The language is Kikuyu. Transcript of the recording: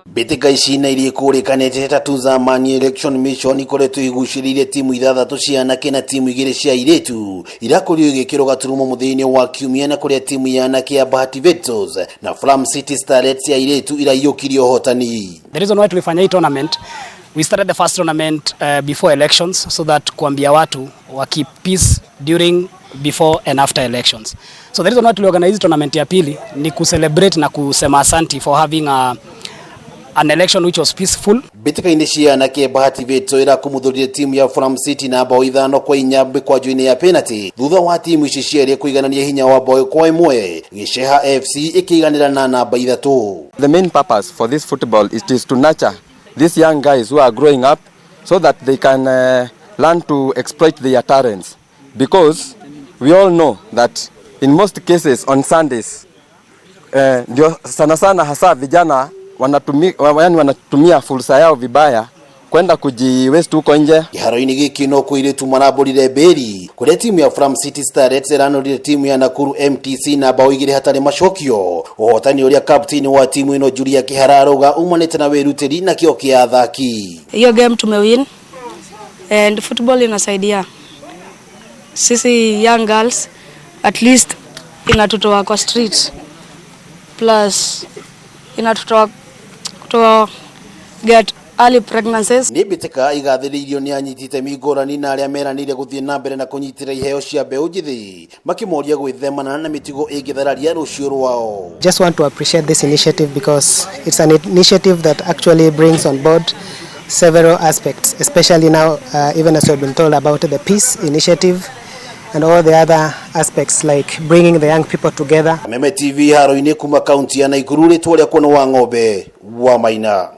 Mbĩtĩka ici na iria ikũrĩkanĩte ta Tuzamani Election Mission ikoretwo igucĩrĩirie timu ithathatũ cia anake na timu igĩrĩ cia airĩtu irakorirwo igĩkĩrwo gaturumo mũthia-inĩ wa kiumia, na kũrĩa timu ya anake ya Bahati Vetsos na Flam City Starlets ya airĩtu iraiyũkirie ũhotani. The reason why tulifanya hii tournament, we started the first tournament before elections so that kuambia watu wa keep peace during, before and after elections. So the reason why tuliorganize tournament ya pili ni kucelebrate na kusema asanti for having an election which was peaceful. Mbĩtĩka-inĩ cia anake, Bahati Vetso ĩrakumuthũrire timu ya Flam City na bao 5-4 mĩkwanjo-inĩ ya penalty, thutha wa timu ici cierĩ kũiganania hinya wa bao 1. Gĩceha FC ĩkĩiganĩra na namba 3. The main purpose for this football it is to nurture these young guys who are growing up so that they can learn to exploit their talents, because we all know that in most cases on Sundays ndio sana sana hasa vijana wanatumia, yani wanatumia fursa yao vibaya kwenda kujiwaste huko nje. Kĩharo-inĩ gĩkĩ no kũirĩtu marambũrire mbĩri, kũrĩa timu ya Flam City Starlets ĩranorire timu ya Nakuru MTC na bao 2 hatarĩ macokio, ũhotani ũrĩa kapteni wa timu ĩno Julia Kĩhara arauga umanĩte na wĩrutĩri na kĩo kĩa athaki. Hiyo game tumewin, and football inasaidia sisi young girls, at least inatutoa kwa street, plus inatutoa kutoa get early pregnancies. Nĩ mbĩtĩka igathĩrĩirio nĩ anyiti itemi ngũrani na arĩa meranĩire gũthiĩ na mbere na kũnyitĩra iheo cia mbeũ njĩthĩ, makĩmoria gwĩthemana na mĩtugo ĩngĩthararia rũciũ rwao. Just want to appreciate this initiative because it's an initiative that actually brings on board several aspects, especially now, even as we've been told about the peace initiative and all the other aspects like bringing the young people together. Meme TV haro-inĩ kuma kaunti ya Naikuru, rĩtwa rĩakwa nĩ wa ng'ombe wa Maina.